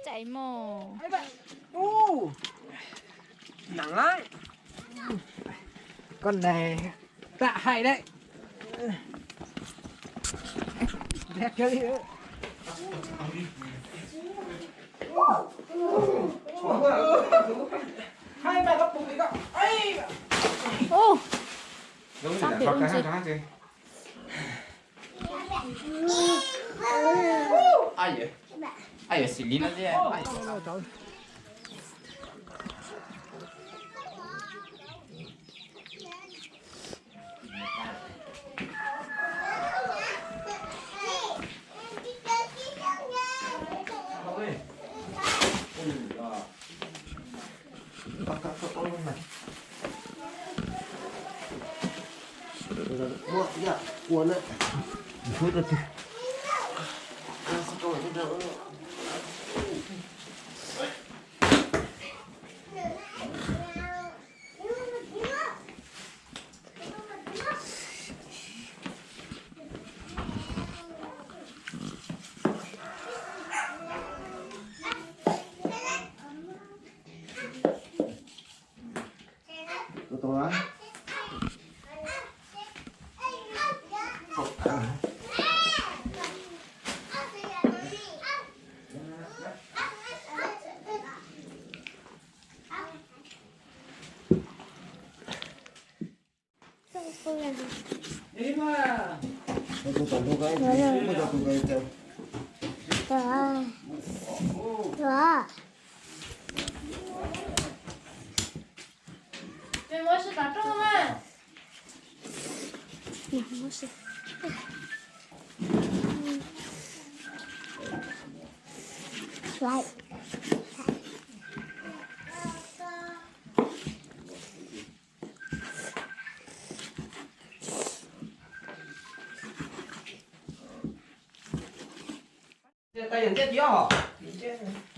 Txais mos. Con này tạm hại đấy. Ub, sab pem ub ntsis. Ai yog, ai yog xws li no thiab.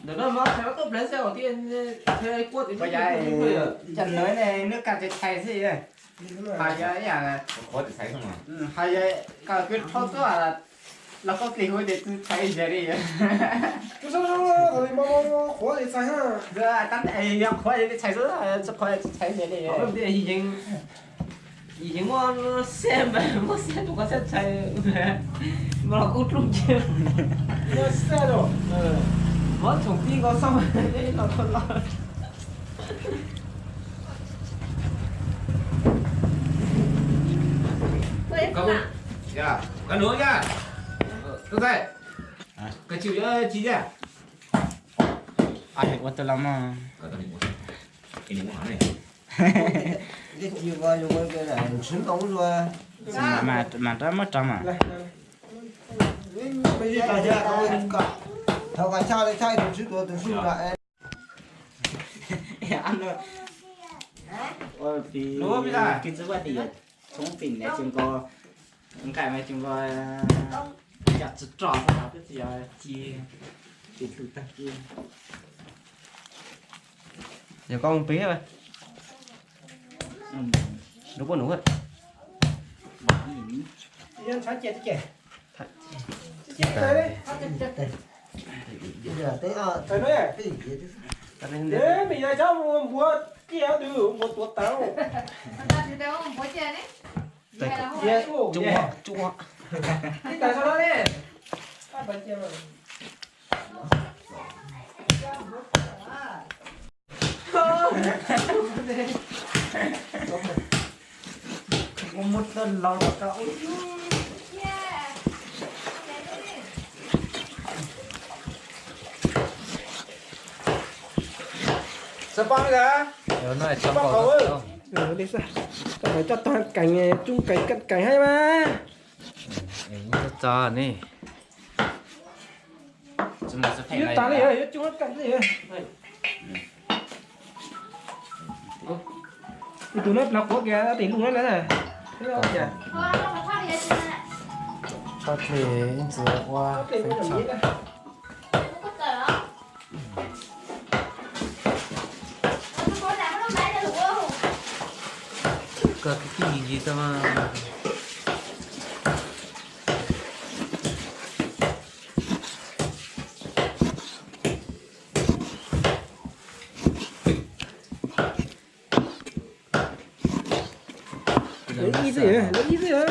Ntawm no mas thaij tuaj pleev xwb os, thiaj thaij kuab tim. Cas nws ne, nws kab tsis thaij xwb. Hais yog ib yam, hais yog kab kwv rhaub tuaj los koj plig hu tias tsis thaij ze li. Qhuav tsis thaij xwb, tsis qhuav tsis thaij ze li. Yeej muab xeb, muab xeb rau qhov xeb tshais, mas los kub dlub nce. Muab tsoom tib nkaus xauj los tau los. Koj nug yog, koj txais, koj tsis yuav tsis yog. Ua tau los mas. Mas rov muab rau mas. Kis txwv vaj tim tshoob tim ne tsis nkaus, nqaij mas tsis nkaus, yam tsis rog xwb twb tsis yog ci. Yog koj mus pib, rau poj num. Koj coj tag kees, coob kees kaj kees hab mas. Tso ne. Yuav tas li, yuav coob kaj li. Tus no plas quav kiag tim lub no na. Tso tes ib ntxwv ua feem tsho. Koj kwv tij yig yig tau mas. Lawv ib xwb, lawv ib xwb.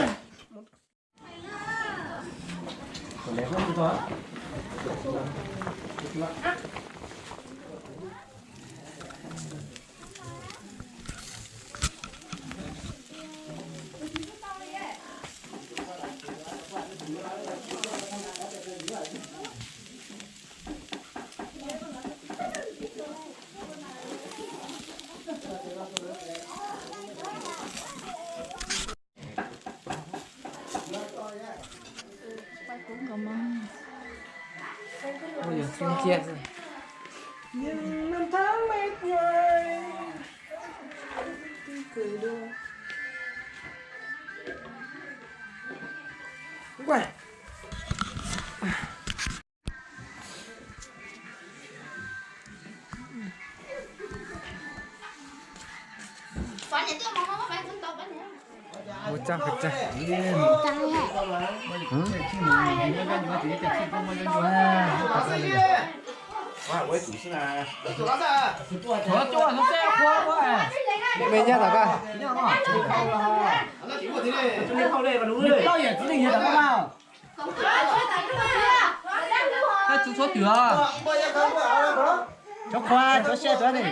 Ua tsaug, ua tsaug. Mej nyob tom koj. Txhua twg os? Cov qhua, cov siab cov ne.